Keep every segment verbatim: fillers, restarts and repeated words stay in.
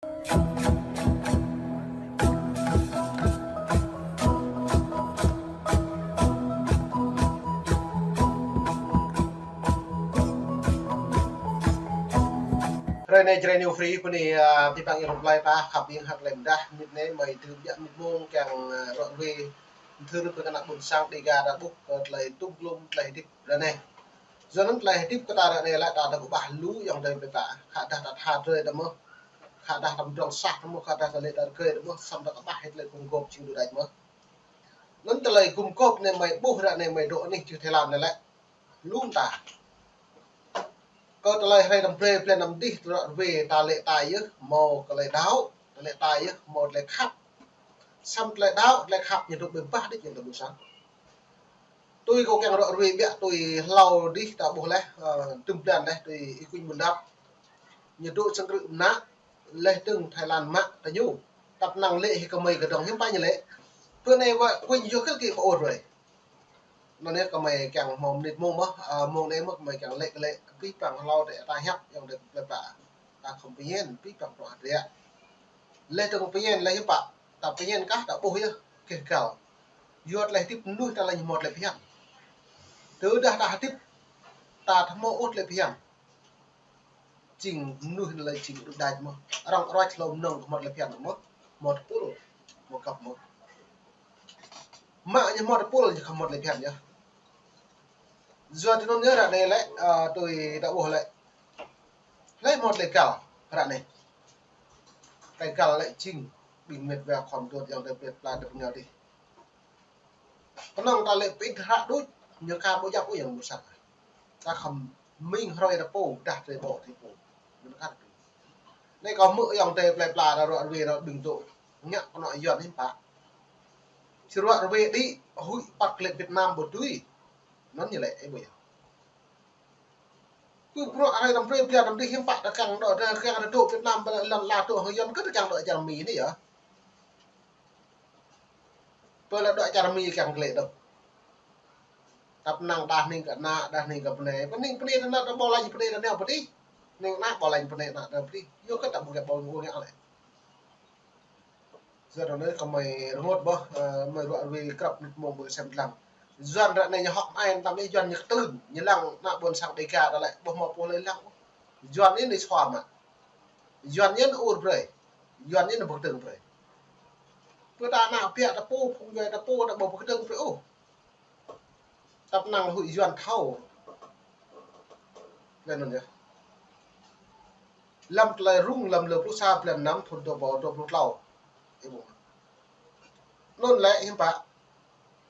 Hrơi anai Jrai New Free, bơni, a, pơpă ih rơplai ta, khăp ih hăt lem dah, mĭt anai mơi tơbiă mĭt mông kiăng, a, rŏ ruai, thâo rơp kơ ană ƀôn sang Dega ta ƀuh, kơ tơlơi tŭm glŏm, tơlơi hơdip ră anai. Yua anŭn tơlơi hơdip kơ ta ră anai lĕ ta tơgŭ ƀah lu ayŏng adơi plơi pla, khă dah ta tha drơi ta mơ̆n, khă dah ta mdrŏng sah ta mơ̆n, khă dah ta lĕ ta rơgơi ta mơ̆n, samơ̆ ta kơƀah hĭ tơlơi gum gôp jing đu đač mơ̆n. Anŭn tơlơi gum gôp anai mơi ƀuh ră anai mơi dŏ anih čư̆ Thái Lan anai lĕ, lu mơta. Kơ tơlơi hrơi năm brơi blan năm dih rŏ ruai ta lĕ ta yơh hmâo tơlơi đaŏ, ta lĕ ta yơh hmâo tơlơi khăp. Samơ̆ tơlơi đaŏ, tơlơi khăp ñu dŏ ƀơ̆ng pah đĭ ayŏng adơi ƀôn sang. Tui kâo kiăng rŏ ruai biă tui hlâo dih ta ƀuh laih, ơ, tŭm blan laih tui Y Quynh Bundap. Ñu dŏ sang krư̆ mơnă, laih dơ̆ng Thái Lan mă ta ñu. Tăp năng lĕ hĭ kơmơi kơdŏng hiư̆m pă ñu lĕ. Pơ anai wă Quynh yua kơ kơ pơ-ur ruai. Anŭn yơh kơmơi kiăng hmâo mơnit mông mơ̆n, a, mông anai mơ̆n kơmơi kiăng lĕ kơ lĕ, abih bang hlâo adih ta hiăp ayŏng adơi plơi pla. Ta khŏm pơñen, abih bang bruă hơdră. Laih dơ̆ng pơñen laih hiư̆m pă, ta pơñen kah ta ƀuh yơh, kơ găl. Yua tơlơi hơdip mơnuih ta lĕ ñu hmâo tơlơi phiăn. Tơdah ta hơdip, ta ƀu hmâo ôh tơlơi phiăn. Jing mơnuih anai lĕ jing đu đač mơ̆n. Arăng ruăč hlâo mơnơ̆ng kơ hmâo tơlơi phiăn mơ̆n. Hmâo tơpul, hmâo găp mơ̆n. Mă ñu hmâo tơpul ñu khŏm hmâo tơlơi phiăn yơh. Yua tui anŭn yơh ră anai lĕ, ơ, tui ta ƀuh lĕ. Hlơi hmâo tơlơi găl ră anai. Tơlơi găl lĕ jing ƀing mĕt wa khŏm dŏ ayŏng adơi plơi pla dŏ rơngiao dih. Kơnơ̆ng ta lĕ pĭt hră đôč, ñu ka ƀu djăp ôh ayŏng ƀôn sang. Ta khŏm mĭn hrơi ta pô, dah drơi ƀô̆ drơi pô. Anŭn kah. Anai kâo hmư̆ ayŏng adơi plơi pla ta rŏ ruai ta ƀing dŏ ngă kơnŏ Yuan hiư̆m pă. Či rŏ ruai đĭ, huĭ păt kơ lĕ Việt Nam ƀu dưi. Anŭn ñu lĕ, ih ƀuh yơh. Pơ bruă hrơi năm brơi blan năm dih hiư̆m pă ta kiăng dŏ, ta kiăng dŏ Việt Nam, ƀơi lŏn la dŏ hăng Yuan kơ ta kiăng dŏ čar Mi anai yơh. Pơ lĕ dŏ čar Mi kiăng glĕ dŏ. Tăp năng đah ning kơ ană, đah ning kơ bơnai. Bơnai, bơnai ta ană ta ƀu lañ bơnai ta nao pơ dih. Ning ană ƀu lañ bơnai ană ta pơ dih. Yua kơ ta ƀu ngă ƀu ngă lĕ. Yua anŭn kơmơi rơngot ƀơh, ơ, mơi rŏ ruai krăp mơnit mông ƀơi sem lăng. Yuan ră anai ñu hŏk ai tam ih Yuan ñu kơtưn, ñu lăng ană ƀôn sang Dega ta lĕ ƀu hmâo pô hlơi lăng. Yuan anai ñu sua mă. Yuan anai ñu ur brơi. Yuan anai ñu pơkơdơ̆ng brơi. Pơ ta ană biă ta pô, phung djuai ta pô, ta ƀu pơkơdơ̆ng brơi ôh. Tăp năng huĭ Yuan thâo. Laih anŭn yơh. Lăm tơlơi rŭng lăm lơ pluh sa blan năm thŭn dua rơbâo dua pluh klâo. Ih ƀuh. Anŭn lĕ hiư̆m pă.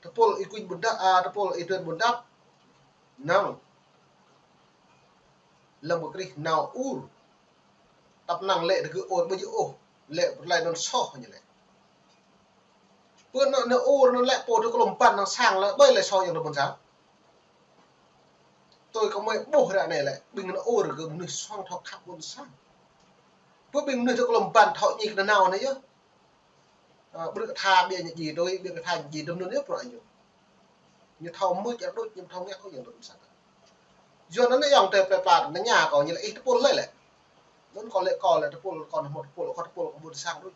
Tơpul Y Quynh Bundap, a, tơpul Y Quynh Bundap. Năng. Lăm kơ Krist nao ur. Tăp năng lĕ tơgŭ ur ƀu djơ̆ ôh. Lĕ pơrlai anŭn soh ñu lĕ. Pơ anŭn ñu ur anŭn lĕ pô tơ klŏm ban năng sang lĕ ƀơi lĕ soh ayŏng adơi ƀôn sang. Tui kơmơi ƀuh ră anai lĕ, ƀing anŭn ur kơ mơnuih soh thâo khăp ƀôn sang. Pơ ƀing mơnuih tơ klŏm ban thâo ñik nanao anai yơh. Ơ, ƀrư̆ tha ƀiă ñu djai tui, ƀiă tha ñu djai tui anŭn yơh bruă ñu. Ñu thâo mưč, ñu đôč, ñu thâo ngă kơ ayŏng adơi ƀôn sang. Yua anŭn ayŏng adơi plơi pla ta tơña kâo ñu lĕ ih tơpul hlơi lĕ. Anŭn kâo lĕ kâo lĕ tơpul, kâo hmâo tơpul, kâo tơpul kơ ƀôn sang đôč.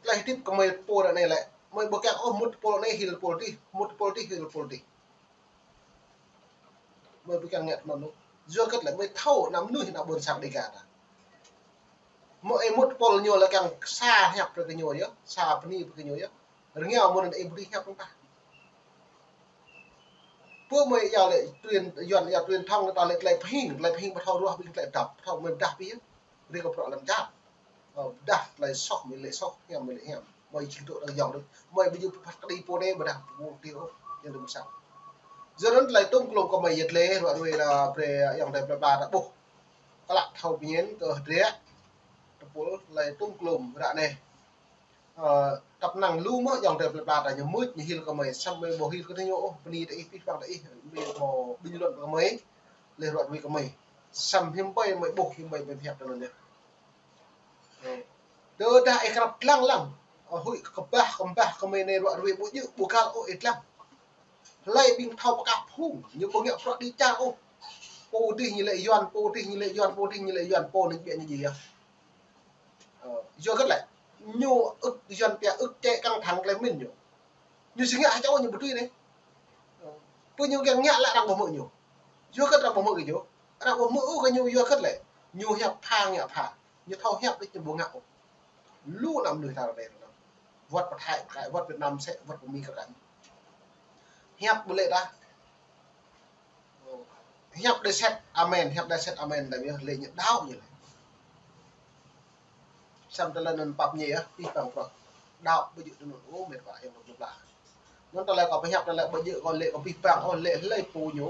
Tơlơi hơdip kơmơi pô ră anai lĕ, mơi ƀu kiăng ôh mŭt tơpul anai hil tơpul dih, mŭt tơpul dih hil tơpul dih. Mơi ƀu kiăng ngă tơnăn ôh. Yua kơ lĕ mơi thâo ană mơnuih ană ƀôn sang Dega ta. Mơi ih mŭt tơpul ñu lĕ kiăng sa hiăp brơi kơ ñu yơh, sa bơni brơi kơ ñu yơh. Rơngiao mơ̆n anŭn ih ƀu dưi hiăp mơ̆n tah. Pơ mơi yua lĕ truyền, Yuan yua truyền thông ta lĕ tơlơi pơhing, tơlơi pơhing ƀu thâo ruah ƀing tơlơi dăp, thâo mơi pơdah ƀing. Rĭ kơ bruă lăm čar. Ơ, pơdah tơlơi soh mơi lĕ soh, hiam mơi lĕ hiam. Mơi jing dŏ ta yŏng đôč. Mơi ƀu djơ̆ pơphat kơđi pô anai ƀôdah pô ti ôh. Yang dơ̆ng sang. Yua anŭn tơlơi tŭm klŏm kơmơi yơh tơlơi rŏ ruai ta brơi ayŏng adơi plơi pla ta ƀuh. Klă thâo pơñen kơ hơdră. Tơpul tơlơi tŭm klŏm ră anai. Ơ, tăp năng lu mơ̆ ayŏng adơi plơi pla ta ñu mưč ñu hil kơmơi, samơ̆ mơi ƀu hil kơ ta ñu ôh, bơni ta ih, pih păng ta ih, mơi hmâo bình luận kơmơi, laih rŏ ruai kơmơi. Samơ̆ hiư̆m ƀơi mơi ƀuh, hiư̆m ƀơi mơi hiăp tơnăn yơh. Ơ, tơdah ih krăp lăng lăng, ơ, huĭ kơƀah, kơƀah kơmơi anai rŏ ruai ƀu djơ̆, ƀu găl ôh ih lăng. Hlơi ƀing thâo pơkă phung, ñu ƀu ngă bruă đĭ čar ôh. Pô dih ñu lĕ Yuan, pô dih ñu lĕ Yuan, pô dih ñu lĕ Yuan, pô anŭn ƀiă ñu djai yơh. Yua hơget lĕ? Ñu ưh, Yuan pia ưh čĕ căng thẳng tơlơi pơmĭn ñu. Ñu či ngă hơčâo ñu ƀu tui anai. Pơ ñu kiăng ngă lĕ arăng ƀu hmư̆ ñu. Yua hơget arăng ƀu hmư̆ kơ ñu? Arăng ƀu hmư̆ ôh kơ ñu yua hơget lĕ? Ñu hiăp pha ngă pha. Ñu thâo hiăp đôč ñu ƀu ngă ôh. Lu ană mơnuih ta ră anai. Wơ̆t pơ Thái, wơ̆t Việt Nam sĕ, wơ̆t pơ Mi kơ ră. Hiăp ƀu lĕ ta. Hiăp đơi sĕt amen, hiăp đơi sĕt amen, ta ƀiă lĕ ñu đaŏ ñu lĕ. Samơ̆ tơlơi anŭn pap ñe yơh, pih pang prŏng. Đaŏ ƀu djơ̆ tui anŭn ôh, met wa ayŏng adơi pla. Anŭn tơlơi kâo pơhiăp tơlơi ƀu djơ̆ kâo lĕ kâo pih pang ôh, lĕ hlơi pô ñu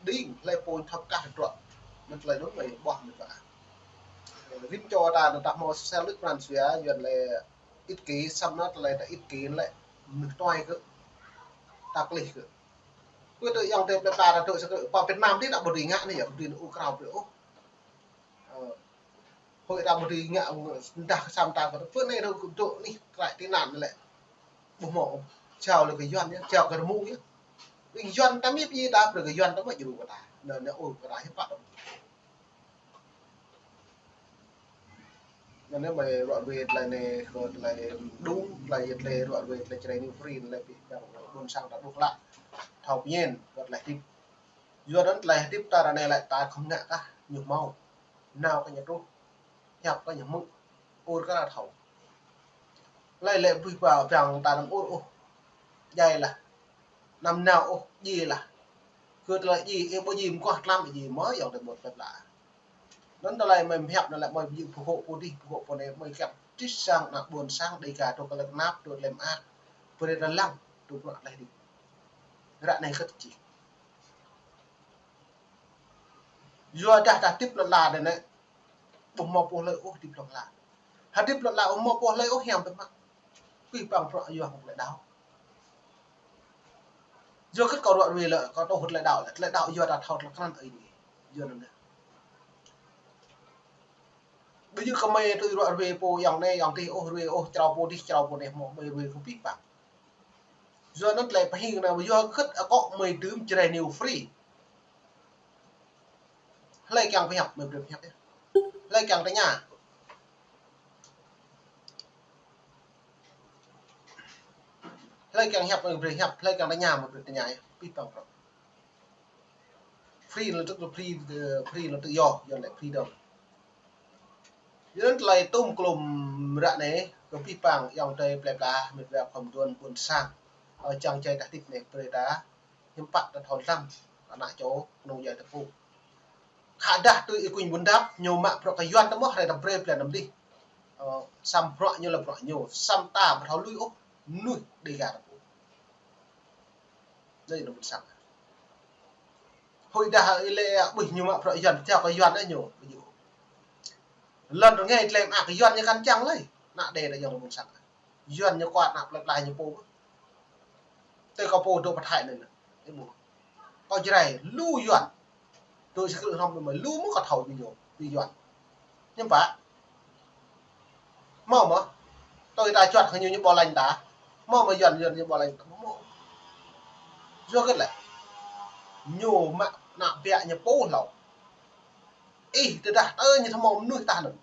đing, hlơi pô ñu thâo kah tơdruă. Anŭn tơlơi anŭn mơi ƀuh met wa. Rĭm čô ta anŭn ta hmâo sel lŭk pran jua, Yuan lĕ ích kỷ, samơ̆ anŭn tơlơi ta ích kỷ lĕ mơnuih tuai kơ ta klih kơ. Kơ tơ ayŏng adơi pla ta tơ sa kơ pơ Việt Nam tih ta ƀu dưi ngă anai yơh, ƀu dưi anŭn ôh krao brơi ôh. Ơ, hơi ta ƀu dưi ngă dah kơ samơ̆ ta kơ pơ anai rơ kơ dŏ anih kră tị nạn lĕ. Ƀu hmâo ôh. Jao lĕ kơ Yuan yơh, jao kơ rơmung yơh. Ƀing Yuan ta mĭn pơjing ta, brơi kơ Yuan ta mă djru kơ ta. Anŭn, anŭn ôh kơ ta hiăp pă. Anŭn anai mơi ruă ruê tơlơi anai kơ tơlơi đŭng, tơlơi, tơlơi ruă ruê tơlơi Jrai New Free, tơlơi pih pang ƀôn sang ta ƀuh klă. Thâo pơmĭn, kơ tơlơi hơdip. Yua anŭn tơlơi hơdip ta ră anai lĕ ta khŏm ngă kah ñu hmâo. Nao kơ ñu truh. Hiăp kơ ñu hmư̆. Ur kơ ta thâo. Hlơi lĕ pih pang ta anăm ur ôh. Djai lah. Anăm nao ôh, djai lah. Kơ tơlơi djai, ih ƀu djai mơguah tlam ih djai mơ̆ ayŏng adơi ƀôn pla. Anŭn tơlơi mơi hiăp anŭn lĕ mơi ƀu djơ̆ pơhŏk pô dih, pơhŏk pô anai, mơi kiăng tih sang ană ƀôn sang Dêga truh kơ lĕ tơnap, truh lĕ mơak. Brơi ta lăng, truh pơnă tơlơi hơdip. Ră anai kơ tơčih. Yua dah ta hơdip lŏn ala anai, ƀu hmâo pô hlơi ôh hơdip lŏn ala. Hơdip lŏn ala ƀu hmâo pô hlơi ôh hiam biă mă. Pih pang prŏng yua hăng tơlơi đaŏ. Yua hơget kâo ruă ruê lĕ, kâo tŭ hơget tơlơi đaŏ lĕ, tơlơi đaŏ yua ta thâo tơlơi krăn Ơi Adai. Yua anŭn yơh. Ƀu djơ̆ kơ mơi tui ruă ruê pô ayŏng anai, ayŏng adih ôh, ruê ôh, črâo pô dih, črâo pô anai, hmâo mơi ruê kơ pih pang. Yua anŭn tơlơi pơhing anai, yua hơget akŏ mơi dưm Jrai New Free. Hlơi kiăng pơhiăp, mơi brơi pơhiăp yơh. Hlơi kiăng tơña. Hlơi kiăng hiăp, mơi brơi hiăp. Hlơi kiăng tơña, mơi brơi tơña yơh. Pih pang prŏng. Free anŭn tức là free, ơ, free anŭn tự do, Yuan lĕ freedom. Yua anŭn tơlơi tŭm klum ră anai, kơ pih pang ayŏng adơi plơi pla, met wa khŏm đuôn ƀôn sang. Ơ, čang čai ta hơdip anai, brơi ta hiư̆m pă ta thâo lăng, ană čô, kơnung djuai ta pô. Khă dah tui Y Quynh Bundap, ñu mă bruă kơ Yuan ta mơ̆, hrơi ta brơi blan năm dih. Ơ, samơ̆ bruă ñu lĕ bruă ñu, samơ̆ ta ƀu thâo lui ôh, mơnuih Dêga ta pô. Anai ană ƀôn sang. Hơi dah ih lĕ ƀuh ñu mă bruă Yuan, pơjao kơ Yuan anai ñu, ƀu djơ̆. Lŏn rơngai tơlơi mă kơ Yuan ñu kăn čang lơi. Ană Dêga ta ayŏng adơi ƀôn sang. Yuan ñu kuat ană plơi pla ñu pô. Tui kâo pô dŏ pơ Thái anai. Ih ƀuh. Kâo Jrai, lu Yuan. Tui sơkrư̆ hrŏm mơi lu mơ̆ kâo thâo ƀing ñu, ƀing Yuan. Hiư̆m pă. Hmâo mơ̆. Tui ta juăt kơ ñu ñu ƀu laĭ ta. Hmâo mơ̆ Yuan, Yuan ñu ƀu laĭ ta. Hmâo. Yua hơget lĕ. Ñu mă ană biă ñu pô hlâo. Ih tơdah tơ ñu hmâo mơnuih tah anŭn.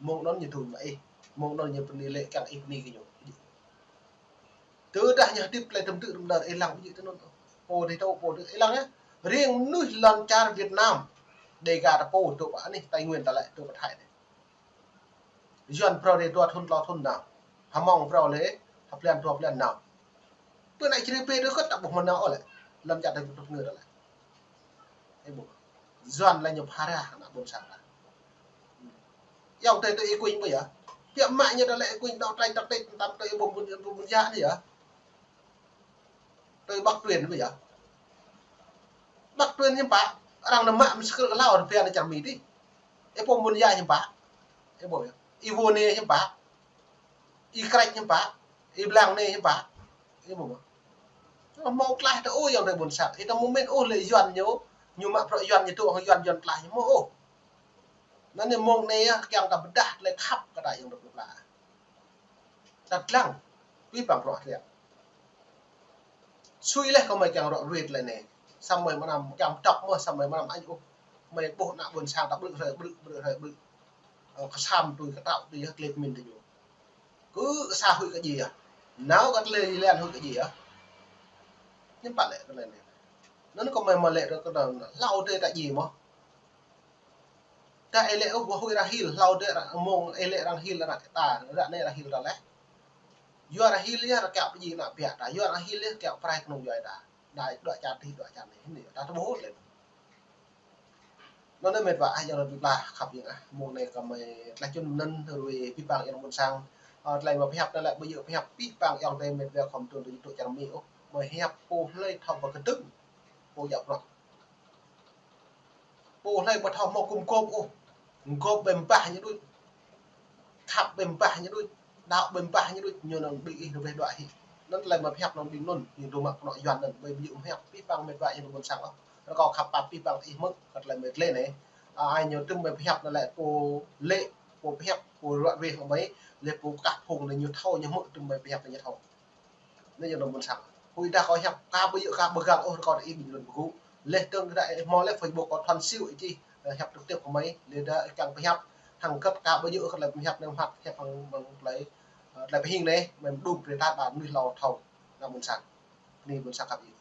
Mơ̆ng anŭn ñu tui mă ih. Mơ̆ng anŭn ñu bơni lĕ kiăng ih bơni kơ ñu. Tơdah ñu hơdip tơlơi tơm tư̆ rơm đơr ih lăng ƀu djơ̆ tui anŭn. Pô dih tŭ, pô dih ih lăng yơh. Riêng mơnuih lŏn čar Việt Nam. Dêga ta pô dŏ pơ anih Tây Nguyên ta lĕ dŏ pơ Thái anai. Yuan phrâo dih dua thŭn, tlâo thŭn nao. Hmâo phrâo lĕ, ha blan dua blan nao. Pơ anai Jrai pê dih kơt ta ƀuh mơnao ôh lĕ. Lŏn čar ta pơtŭ ngơ ta lĕ. Ih ƀuh. Yuan lĕ ñu phara ană ƀôn sang ta. Ayŏng adơi tui Y Quynh ƀu yơh. Biă mă ñu ta lĕ Y Quynh đaŏ trai tăk tĕt tam tui Y Bum Bun, Y Bum Bun Yă anai yơh. Tui Bắc Tuyên ƀu yơh. Bắc Tuyên hiư̆m pă. Arăng nao mă mơ̆ng sơkrư̆ kơ hlâo rơbia anai čar Mi dih. Y Bum Bun Yă hiư̆m pă. Ih ƀuh yơh. Y Vô Nê hiư̆m pă. Y Krĕč hiư̆m pă. Y Blang Nê hiư̆m pă. Ih ƀuh mơ̆. Hmâo tlaih ta ôh ayŏng adơi ƀôn sang. Ih ta mơ̆ mĭn ôh lĕ Yuan ñu. Ñu mă bruă Yuan ñu dŏ hăng Yuan, Yuan tlaih ñu hmâo ôh. Anŭn anai mơ̆ng anai yơh kiăng ta pơdah tơlơi khăp kơ ta ayŏng adơi ƀôn pla. Ta lăng, pih pang bruă hriăm. Sui leh kơ mơi kiăng ruă ruê tơlơi anai. Samơ̆ mơi mơnam kiăng pơdŏp mơ̆, samơ̆ mơi mơnam añ ôh. Mơi ƀuh ană ƀôn sang ta ƀrư̆ hrơi ƀrư̆, ƀrư̆ hrơi ƀrư̆. Ơ, kơsam tui kơtâo tui yơh tơlơi pơmĭn tui ñu. Kơ sa huĭ kơ djai ah. Nao kơ tơlơi lĕ huĭ kơ djai ah. Ñu pă lĕ kơ tơlơi anai. Anŭn kơ mơi mă lĕ ră kơ anŭn hlâo dêh ta djai mơ̆. Ta ih lĕ ôh, huĭ arăng hil, hlâo dêh arăng mơ̆ng ih lĕ arăng hil arăng ta, ră anai arăng hil ta leh. Yua arăng hil yơh arăng kiaŏ pơdjai ană ƀiă ta, yua arăng hil yơh kiaŏ pơrai kơnung djuai ta. Đai dua čar tih dua čar anai, anai ta tơƀuh lĕ. Anŭn anai mĕt wa ah, ayŏng adơi pla khăp yơ̆ng ah, mông anai kơ mơi tlaih čun mơnăn ruai pih pang ayŏng ƀôn sang. Ơ, tơlơi mơi pơhiăp anai lĕ ƀu djơ̆ pơhiăp pih pang ayŏng adơi mĕt wa khŏm tŭ tŭ čar Mi ôh, mơi hiăp pô hlơi thâo pơkơdơ̆ng pô djă bruă. Pô hlơi ƀu thâo hmâo gum gôp ôh. Gôp ƀơi ƀah ñu đôč. Khăp ƀơi ƀah ñu đôč. Đaŏ ƀơi ƀah ñu đôč. Ñu anŭn ƀing ih rơbeh đuaĭ hĭ. Anŭn tơlơi mơi pơhiăp anŭn ƀing anŭn. Ñu dŏ mă kơnuk yuan anŭn. Ƀơi ƀu djơ̆ pơhiăp pih pang mĕt wa ayŏng ƀôn sang ôh. Rơkâo khăp pap pih pang ih mơ̆ng kơ tơlơi mơi tơlơi anai. Ơ, ai ñu tŭm mơi pơhiăp anŭn lĕ pô lĕ, pô pơhiăp, pô ruă ruih hăng mơi. Lĕ pô pơkă phung anai ñu thâo ñu hmư̆ tŭm mơi pơhiăp anai ñu thâo. Anai ayŏng adơi ƀôn sang. Huĭ dah kâo hiăp ka ƀu djơ̆ ka ƀu găl ôh rơkâo ih ƀing lŏn pơgŭ. Leh tơ̆ng dah ih hmâo leh Facebook kâo thuăn siu ih čih, ơ, hiăp trực tiếp kơ mơi. Leh dah ih kiăng pơhiăp hăng kơ̆t ka ƀu djơ̆ kơ tơlơi pơhiăp anai mơ̆ hiăp hăng mơ̆ng tơlơi, ơ, tơlơi pơhing anai, mơi mơđum brơi ta ƀă mơnuih hlâo thâo. Ană ƀôn sang. Anai ƀôn sang khăp yơ̆ng.